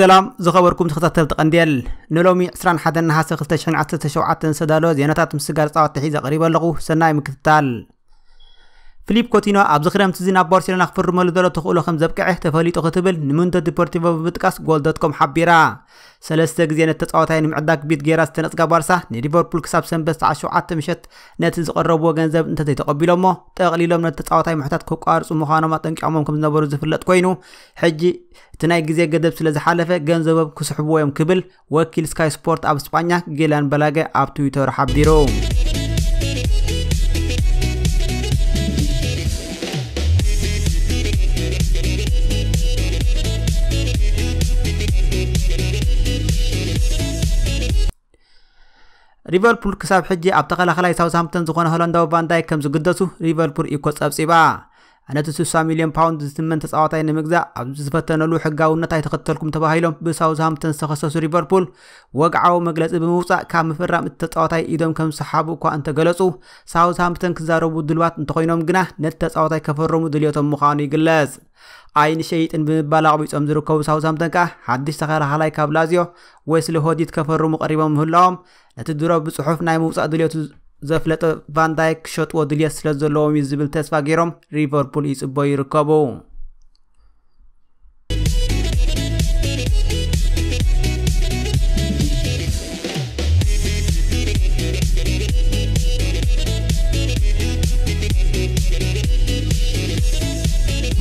ሰላም ዝኸበርኩም ተኸታተልቲ ቀንዴል፣ ንሎሚ ዕስራን ሓደን ነሓሰ ክልተ ሽሕን ዓሰርተ ሸውዓተን ዝተዳለወ ዜናታት ምስጋር ጻወት ሒዘ ቀሪበ ኣለኹ። ሰናይ ምክትታል። ፊሊፕ ኮቲኖ ኣብዚ ክረምቲ እዚ ናብ ባርሴሎና ክፍርመሉ ዘሎ ተኽእሎ ከም ዘብቅዐ ተፈሊጡ ክትብል ንሙንዶ ዲፖርቲቮ ብምጥቃስ ጎል ዶት ኮም ሓቢራ። ሰለስተ ግዜ ነቲ ተጻዋታይ ንምዕዳግ ቢድ ጌራ ዝተነጽጋ ባርሳ ንሊቨርፑል ክሳብ ሰንበት ሰዓት ሸውዓተ ምሸት ነቲ ዝቐረብዎ ገንዘብ እንተዘይተቐቢሎሞ፣ ጠቕሊሎም ነቲ ተጻዋታይ ምሕታት ከቋርጹ ምዃኖም ኣጠንቂቖሞም ከም ዝነበሩ ዝፍለጥ ኮይኑ፣ ሕጂ እቲ ናይ ግዜ ገደብ ስለ ዝሓለፈ ገንዘቦም ክስሕብዎ እዮም ክብል ወኪል ስካይ ስፖርት ኣብ ስጳኛ ጊላን በላገ ኣብ ትዊተሩ ሓቢሩ። ሊቨርፑል ክሳብ ሕጂ ኣብ ተኸላኸላይ ሳውዝሃምፕተን ዝኾነ ሆላንዳዊ ቫንዳይክ ከም ዝግደሱ ሊቨርፑል ኢኮ ጸብጺባ። ነቲ ስሳ ሚልዮን ፓውንድ ዝትመን ተጻዋታይ ንምግዛእ ኣብ ዝፈተነሉ ሕጋውነት ኣይተኸተልኩም ተባሂሎም ብሳውዝሃምፕተን ዝተኸሰሱ ሊቨርፑል ወግዓዊ መግለጺ ብምውጻእ ካብ ምፍራም እቲ ተጻዋታይ ኢዶም ከም ዝሰሓቡ እኳ እንተገለጹ፣ ሳውዝሃምፕተን ክዛረቡ ድልዋት እንተኾይኖም ግና ነቲ ተጻዋታይ ከፈርሙ ድልዮቶም ምዃኑ ይግለጽ። ኣይንሸይጥን ብምባል ኣቕቢጾም ዝርከቡ ሳውዝሃምፕተን ከኣ ሓድሽ ተኸላኻላይ ካብ ላዚዮ ዌስሊ ሆዲት ከፈርሙ ቀሪቦም ምህላዎም ነቲ ድሮ ብጽሑፍ ናይ ምውጻእ ድልየቱ ዘፍለጠ ቫንዳይክ ክሸጥዎ ድልየት ስለ ዘለዎም እዩ ዝብል ተስፋ ገይሮም ሊቨርፑል ይጽበዩ ይርከቡ።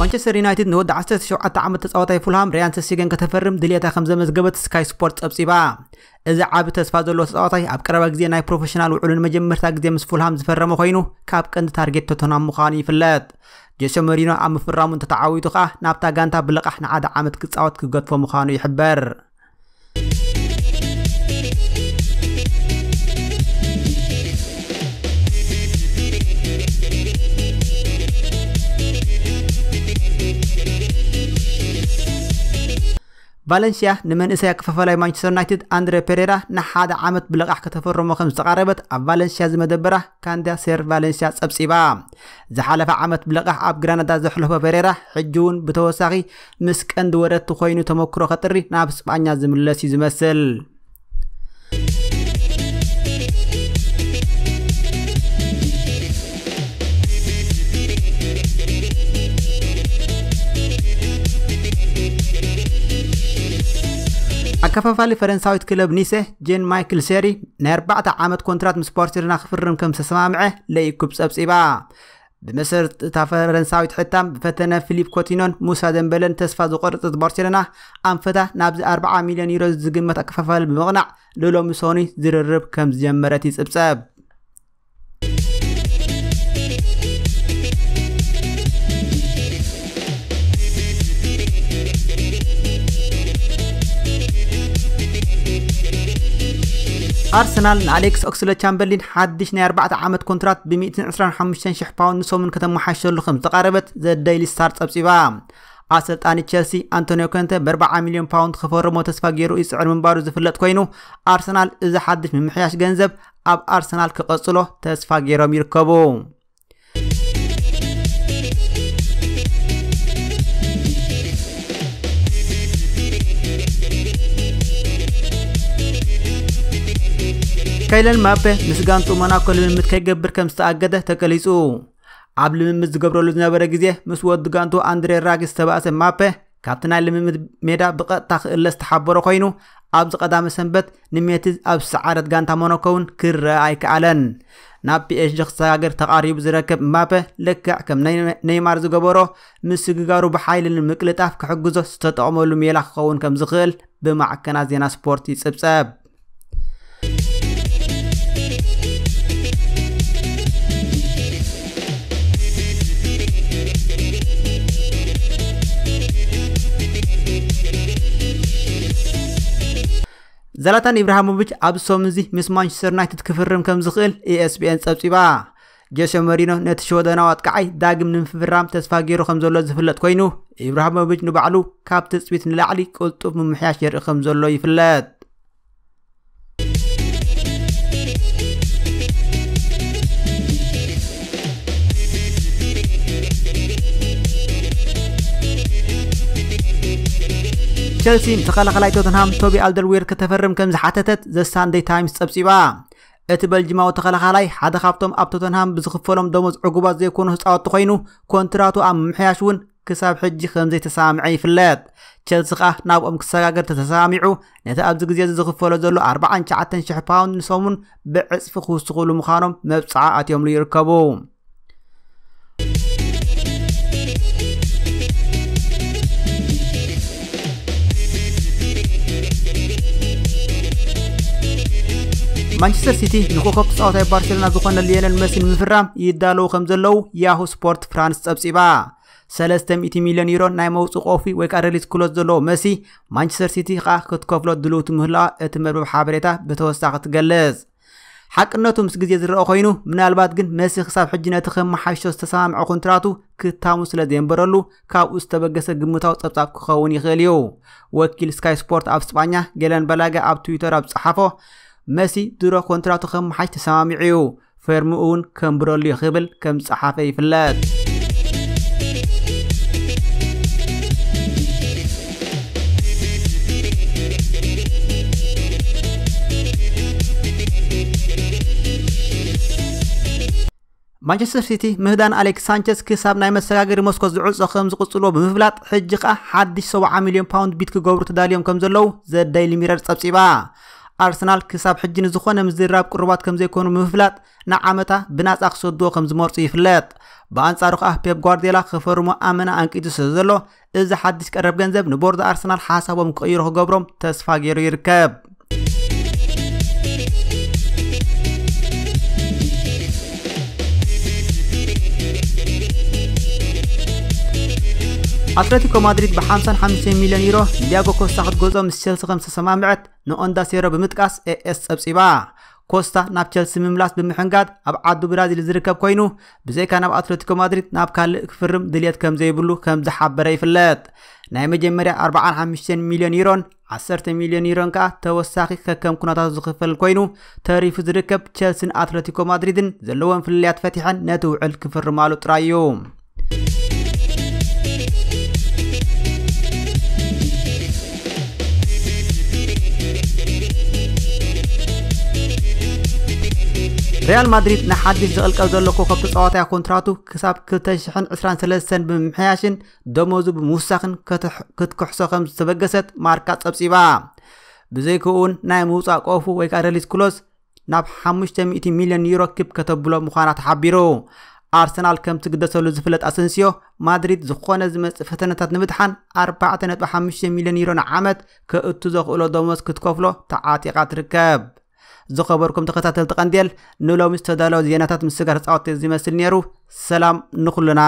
ማንቸስተር ዩናይትድ ንወዲ ዓሰርተ ሸውዓተ ዓመት ተጻዋታይ ፉልሃም ሪያን ሰሲገን ከተፈርም ድልየታ ከም ዘመዝገበት ስካይ ስፖርት ጸብጺባ። እዚ ዓቢ ተስፋ ዘለዎ ተጻዋታይ ኣብ ቀረባ ግዜ ናይ ፕሮፌሽናል ውዕሉ ንመጀመርታ ግዜ ምስ ፉልሃም ዝፈረመ ኮይኑ፣ ካብ ቀንዲ ታርጌት ቶተንሃም ምዃኑ ይፍለጥ። ጆሴ ሞሪኖ ኣብ ምፍራሙ እንተተዓዊቱ ከኣ ናብታ ጋንታ ብልቓሕ ንሓደ ዓመት ክጻወት ክገድፎ ምዃኑ ይሕበር። ቫለንሲያ ንመንእሰይ ኣከፋፋላይ ማንቸስተር ዩናይትድ ኣንድሬ ፔሬራ ንሓደ ዓመት ብልቓሕ ከተፈርሞ ከም ዝተቓረበት ኣብ ቫለንሲያ ዝመደበራ ካንዳ ሴር ቫለንሲያ ጸብጺባ። ዝሓለፈ ዓመት ብልቓሕ ኣብ ግራናዳ ዘሕለፎ ፔሬራ ሕጂ እውን ብተወሳኺ ምስ ቀንዲ ወረድቲ ኮይኑ ተመክሮ ከጥሪ ናብ ስጳኛ ዝምለስ እዩ ዝመስል። ኣከፋፋሊ ፈረንሳዊት ክለብ ኒሰ ጄን ማይክል ሴሪ ናይ ኣርባዕተ ዓመት ኮንትራት ምስ ባርሴሎና ክፍርም ከም ዝተሰማምዐ ለኢኩፕ ጸብጺባ። ብመሰረት እታ ፈረንሳዊት ሕታም ብፈተነ ፊሊፕ ኮቲኖን ሙሳ ደምበለን ተስፋ ዝቆረጸት ባርሴሎና ኣንፈታ ናብዚ ኣርባዓ ሚልዮን ዩሮ ዝግመት ኣከፋፋሊ ብምቕናዕ ንሎሚ ሰኑይ ዝርርብ ከም ዝጀመረት ይጽብጸብ። ኣርሰናል ንኣሌክስ ኦክስለ ቻምበርሊን ሓድሽ ናይ ኣርባዕተ ዓመት ኮንትራት ብ ሚእትን ዕስራን ሓሙሽተን ሽሕ ፓውንድ ንሰሙን ከተመሓሸሉ ከም ዝተቓረበት ዘ ደይሊ ስታር ጸብጺባ። ኣሰልጣኒ ቸልሲ ኣንቶኒዮ ኮንተ ብ ኣርባዓ ሚልዮን ፓውንድ ክፈርሞ ተስፋ ገይሩ ይጽዕር ምንባሩ ዝፍለጥ ኮይኑ፣ ኣርሰናል እዚ ሓድሽ ምምሕያሽ ገንዘብ ኣብ ኣርሰናል ክቐጽሎ ተስፋ ገይሮም ይርከቡ። ካይለን ማፔ ምስ ጋንቱ ሞናኮ ልምምድ ከይገብር ከም ዝተኣገደ ተገሊጹ። ኣብ ልምምድ ዝገብረሉ ዝነበረ ግዜ ምስ ወዲ ጋንቱ ኣንድሬ ራጊ ዝተባእሰ ማፔ ካብቲ ናይ ልምምድ ሜዳ ብቐጥታ ክእለ ዝተሓበሮ ኮይኑ፣ ኣብዚ ቀዳመ ሰንበት ንሜቲ ኣብ ዝሰዓረት ጋንታ ሞናኮ እውን ክረአ ኣይከኣለን። ናብ ፒ ኤስ ጂ ክሰጋገር ተቓሪቡ ዝረከብ እምባፔ ልክዕ ከም ነይ-፣ ኔይማር ዝገበሮ ምስግጋሩ ብሓይሊ ንምቅልጣፍ ክሕግዞ ዝተጠቕመሉ ሜላ ክኸውን ከም ዝኽእል ብማዕከናት ዜና ስፖርት ይጽብጸብ። ዘላታን ኢብራሃሞቪች ኣብዚ ሰሙን እዚ ምስ ማንቸስተር ዩናይትድ ክፍርም ከም ዝኽእል ኢ ኤስ ቢ ኤን ጸብጺባ። ጆሴ ሞሪኖ ነቲ ሽወደናዊ ኣጥቃዓይ ዳግም ንምፍራም ተስፋ ገይሩ ከም ዘሎ ዝፍለጥ ኮይኑ፣ ኢብራሃሞቪች ንባዕሉ ካብ ትጽቢት ንላዕሊ ቅልጡፍ ምምሕያሽ የርኢ ከም ዘሎ ይፍለጥ። ቸልሲ ንተኸላኸላይ ቶተንሃም ቶቢ ኣልደርዌር ከተፈርም ከም ዝሓተተት ዘ ሳንደይ ታይምስ ጸብጺባ። እቲ በልጅማዊ ተኸላኻላይ ሓደ ካብቶም ኣብ ቶተንሃም ብዝኽፈሎም ደሞዝ ዕጉባት ዘይኮኑ ህፃወቲ ኮይኑ፣ ኮንትራቱ ኣብ ምምሕያሽ እውን ክሳብ ሕጂ ከም ዘይተሰማምዐ ይፍለጥ። ቸልሲ ኸኣ ናብኦም ክሰጋገር ተተሰማሚዑ፣ ነቲ ኣብዚ ግዜ እዚ ዝኽፈሎ ዘሎ ኣርባዓን ትሽዓተን ሽሕ ፓውንድ ንሰሙን ብዕጽፊ ክውስኹሉ ምዃኖም መብጽዓ ኣትዮምሉ ይርከቡ። ማንቸስተር ሲቲ ንኮኸብ ተጻዋታይ ባርሴሎና ዝኾነ ሊዮነል መሲ ንምፍራም ይዳለዉ ከም ዘለዉ ያሁ ስፖርት ፍራንስ ጸብጺባ። ሰለስተ ሚእቲ ሚልዮን ዩሮ ናይ መውጽኢ ቆፊ ወይ ከዓ ሪሊዝ ክሎዝ ዘለዎ መሲ፣ ማንቸስተር ሲቲ ከዓ ክትከፍሎ ድልውቲ ምህላዋ እቲ መርበብ ሓበሬታ ብተወሳኺ ትገልጽ። ሓቅነቱ ምስ ግዜ ዝረአ ኮይኑ፣ ምናልባት ግን መሲ ክሳብ ሕጂ ነቲ ከመሓይሾ ዝተሰማምዐ ኮንትራቱ ክታሙ ስለ ዘየንበረሉ፣ ካብኡ ዝተበገሰ ግምታዊ ጸብጻብ ክኸውን ይኽእል እዩ። ወኪል ስካይ ስፖርት ኣብ ስጳኛ ጌለን በላጋ ኣብ ትዊተር ኣብ ዝጸሓፎ፣ መሲ ድሮ ኮንትራቱ ከመሓይሽ ተሰማሚዑ እዩ፣ ፌርምኡ እውን ከንብረሉ እዩ ክብል ከም ዝጸሓፈ ይፍለጥ። ማንቸስተር ሲቲ ምህዳን ኣሌክስ ሳንቸዝ ክሳብ ናይ መሰጋገሪ መስኮት ዝዕጾ ከም ዝቕጽልዎ ብምፍላጥ፣ ሕጂ ኸኣ ሓድሽ ሰብዓ ሚልዮን ፓውንድ ቢድ ክገብሩ ተዳልዮም ከም ዘለዉ ዘ ደይሊ ሚረር ጸብጺባ። ኣርሰናል ክሳብ ሕጂ ንዝኾነ ምዝራብ ቅሩባት ከም ዘይኮኑ ብምፍላጥ፣ ንዓመታ ብናጻ ክሰድዎ ከም ዝመርጹ ይፍለጥ። ብኣንጻሩ ከኣ ፔፕ ጓርዲዮላ ክፈርሞ ኣመና ኣንቂጡ ስለ ዘሎ፣ እዚ ሓድሽ ቀረብ ገንዘብ ንቦርድ ኣርሰናል ሓሳቦም ክቕይሩ ክገብሮም ተስፋ ገይሩ ይርከብ። ኣትለቲኮ ማድሪድ ብ ሓምሳን ሓሙሽተን ሚልዮን ዩሮ ዲያጎ ኮስታ ክትገዝኦ ምስ ቸልሲ ከም ዝተሰማምዐት ንኦንዳ ሴሮ ብምጥቃስ ኤ ኤስ ጸብጺባ። ኮስታ ናብ ቸልሲ ምምላስ ብምሕንጋድ ኣብ ዓዱ ብራዚል ዝርከብ ኮይኑ፣ ብዘይካ ናብ ኣትለቲኮ ማድሪድ ናብ ካልእ ክፍርም ድልየት ከም ዘይብሉ ከም ዝሓበረ ይፍለጥ። ናይ መጀመርያ ኣርባዓን ሓሙሽተን ሚልዮን ዩሮን ዓሰርተ ሚልዮን ዩሮን ከኣ ተወሳኺ ከከም ኩነታቱ ዝኽፈል ኮይኑ፣ ተሪፉ ዝርከብ ቸልሲን ኣትለቲኮ ማድሪድን ዘለዎም ፍልልያት ፈቲሐን ነቲ ውዕል ክፍርማሉ ጥራይ እዩ። ሪያል ማድሪድ ንሓድሽ ዝቕልቀል ዘሎ ኮኸብ ተጻዋታይ ኮንትራቱ ክሳብ ክልተ ሽሕን ዕስራን ሰለስተን ብምምሕያሽን ደሞዙ ብምውሳኽን ክትሕ-፣ ክትክሕሶ ከም ዝተበገሰት ማርካ ጸብጺባ። ብዘይክኡ እውን ናይ ምውጻእ ቆፉ ወይ ከዓ ሪሊዝ ክሎዝ ናብ ሓሙሽተ ሚእቲ ሚልዮን ዩሮ ክብ ከተብሎ ምዃና ተሓቢሩ። ኣርሰናል ከም ትግደሰሉ ዝፍለጥ ኣሰንሲዮ፣ ማድሪድ ዝኾነ ዝመጽእ ፈተነታት ንምድሓን ኣርባዕተ ነጥቢ ሓሙሽተ ሚልዮን ዩሮ ንዓመት ከእቱ ዘኽእሎ ደሞዝ ክትከፍሎ ተዓጢቓ ትርከብ። ዝኸበርኩም ተኸታተልቲ ቀንዴል፣ ንሎሚ ዝተዳለወ ዜናታት ምስ ስጋር ጻወት ዝመስል ነይሩ። ሰላም ንኹልና።